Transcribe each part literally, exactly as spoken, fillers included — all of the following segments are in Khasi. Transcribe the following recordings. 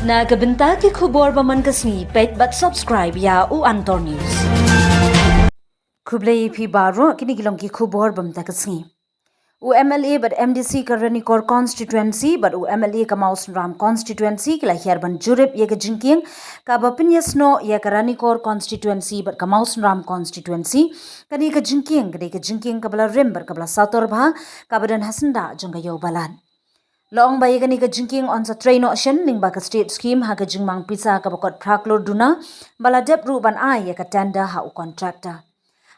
Na ka bynta ki khubor ba man ka sngi, peit bad subscribe ïa u Antor News. Khublei phi baroh, kine ki long ki khubor ba mynta ka sngi. U M L A bad M D C ka Ranikor constituency bad u M L A ka Mawsynram constituency ki la hiar ban jurip ïa ka jingkieng kaba pynïasnoh ïa ka Ranikor constituency bad ka Mawsynram constituency. Kane ka jingkieng, kane ka jingkieng kaba la rim bad kaba la sator bha, kaba don ha syndah jong ka Ïew Balat. La ong ba ïa kane ka jingkieng yn sa trei noh shen lyngba ka state scheme ha ka jingmang pisa kaba kot phra klur duna, ba la dep ruh ban ai ïa ka tender ha u contractor.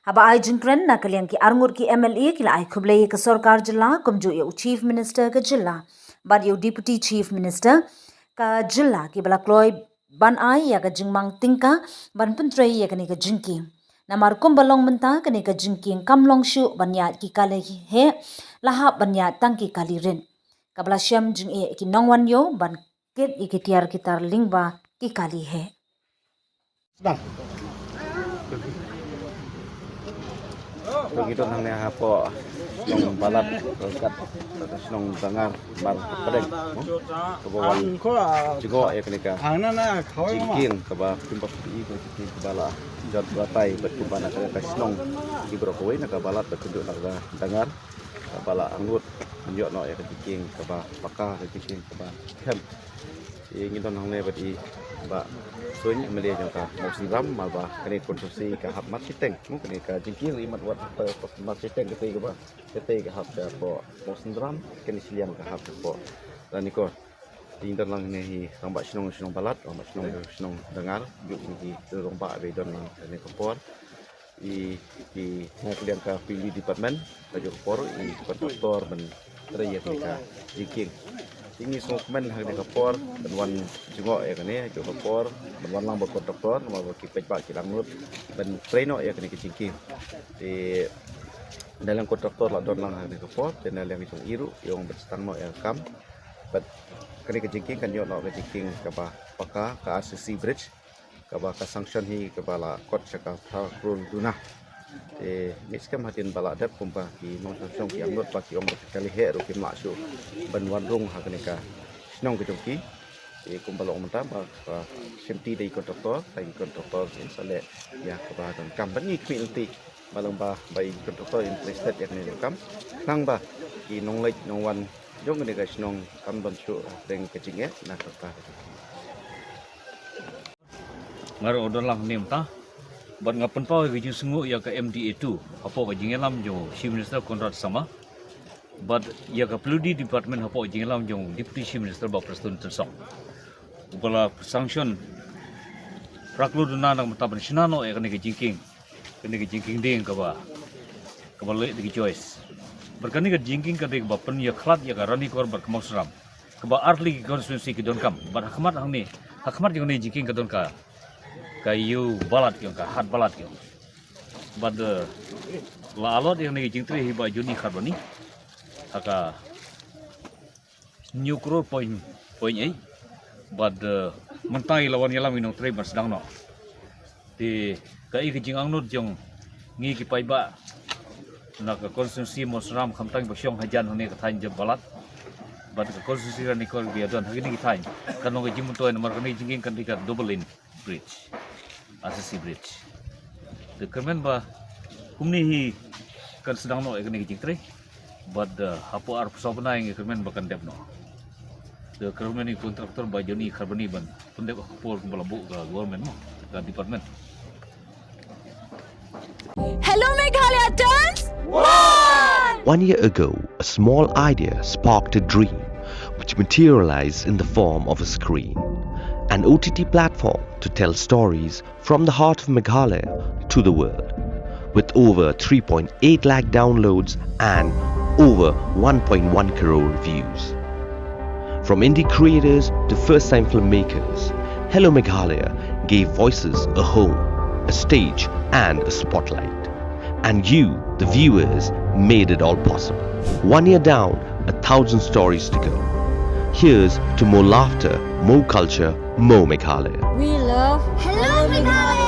Haba ai jingkren na ka liang ki arngut ki M L A ki la ai khublei ïa ka sorkar jylla kumjuh ïa u Chief Minister ka jylla bad ïa u Deputy Chief Minister ka jylla kiba la kloi ban ai ïa ka jingmang tyngka ban pyntrei ïa kane ka jingkieng. Namar kumba long mynta kane ka jingkieng kam long shuh ban ïaid ki kali heh, la hap ban ïaid tang ki kali rit. Kaba la shem jingeh ki nongwan ïew ban kit ïa ki tiar ki tar lyngba ki kali heh. Sdang. To ki don hangne hapoh shnong Balat, Rosgat, shnong Dangar, Mar Pdeng, no? Kaba wan jngoh ïa kane ka jingkieng kaba kumba phi i ka jingkieng kaba la jot batai bad kumba na ka shnong ki baroh kawei na ka Balat bad kumjuh na ka Dangar. Kaba la angnud ban ïoh noh ïa ka jingkieng kaba paka, ka jingkieng kaba khem. Te ngi don hangne bad i Bah Suin, M L A jong ka Mawsynram, mar ba kane ka constituency ka hap marshiteng, mo, kane ka jingkieng i mat wat hap marshiteng, kata kaba, kata ka hap shapoh Mawsynram, kane shiliang ka hap shapoh Ranikor. Te ngi don lang hangne hi rangbah shnong, shnong Balat, rangbah shnong, shnong Dangar, juh ngi hi rangbah ba i don lang kane ka por. I, i, na ka liang ka P W D department, ka juh ka por i contractor ban trei ïa kane ka jingkieng. Te ngi sngewkmen ha kane ka por ban wan jngoh ïa kane, juh ka por ban wan lang bad contractor, namar ba ki paidbah ki la angnud ban trei noh ïa kane ka jingkieng. Te na liang contractor la don lang ha kane ka por, te na liang jong i ruh i ong ban sdang noh ïa ka kam. Bad kane ka jingkieng kan ïoh noh ka jingkieng kaba paka, ka R C C bridge, kaba ka sanction hi kaba la kot sha ka phra klur duna. Te mih skhem hadien ba la dep kumba ki nongshong shnong ki angnud ba ki ong ba ki kali heh ruh kim lah shuh ban wan rung ha kane ka shnong ka jong ki. Te kumba la ong mynta ba ka shimti da i contractor, da i contractor in sa leh ïa kaba donkam, ban ngi khmih lynti ba lang ba, ba i contractor interested ïa kane ka kam, khnang ba ki nongleit nongwan jong kane ka shnong kam don shuh hapdeng ka jingeh na ka kata. Nga ruh don lang ne mynta bad nga pynpaw ïa ka jingsngew ïa ka M D A two hapoh ka jingïalam jong Chief Minister Conrad Sangma bad ïa ka P W D department hapoh ka jingïalam jong Deputy Chief Minister Bah Prestone Tynsong, uba la sanction phra klur duna na ka bynta ban shna noh ïa kane ka jingkieng, kane ka jingkieng dieng kaba, kaba leh da ki joist. Bad kane ka jingkieng ka dei kaba pynïakhlad ïa ka Ranikor bad ka Mawsynram, kaba artylli ki constituency ki donkam. Bad ha khmat hangne, ha khmat jong kane ka jingkieng ka don ka, ka Ïew Balat ki ong, ka Hat Balat ki ong. Bad, eh, la allot ïa kane ka jingtrei hi Bah Johnny Kharbani ha ka hynñiew klur point, point eight. Bad, eh, mynta i la wan ïalam i nongtrei ban sdang noh. Te kaei ka jingangnud jong ngi ki paidbah na ka constituency Mawsynram, khamtam ba shong hajan hangne ka thaiñ Ïew Balat bad ka constituency Ranikor ba ïadon ha kine ki thaiñ, kan long ka jingmyntoi namar kane ka jingkieng kan dei ka double lane bridge, R C C bridge. Te kyrmen ba kumne hi kan sdang noh ïa kane ka jingtrei. Bad, eh, hapoh arphew saw bnai ngi kyrmen ba kan dep noh. Te kyrmen ïa i contractor Bah Johnny Kharbani ban pyndep ha ka por kumba la buh ka government, mo, ka department. Hello Meghalaya turns one! One year ago, a small idea sparked a dream which materialized in the form of a screen, an O T T platform to tell stories from the heart of Meghalaya to the world, with over three point eight lakh downloads and over one point one crore views. From indie creators to first time filmmakers, Hello Meghalaya gave voices a home, a stage, and a spotlight. And you, the viewers, made it all possible. One year down, a thousand stories to go. Here's to more laughter, more culture, more Meghalaya. We love Hello Meghalaya!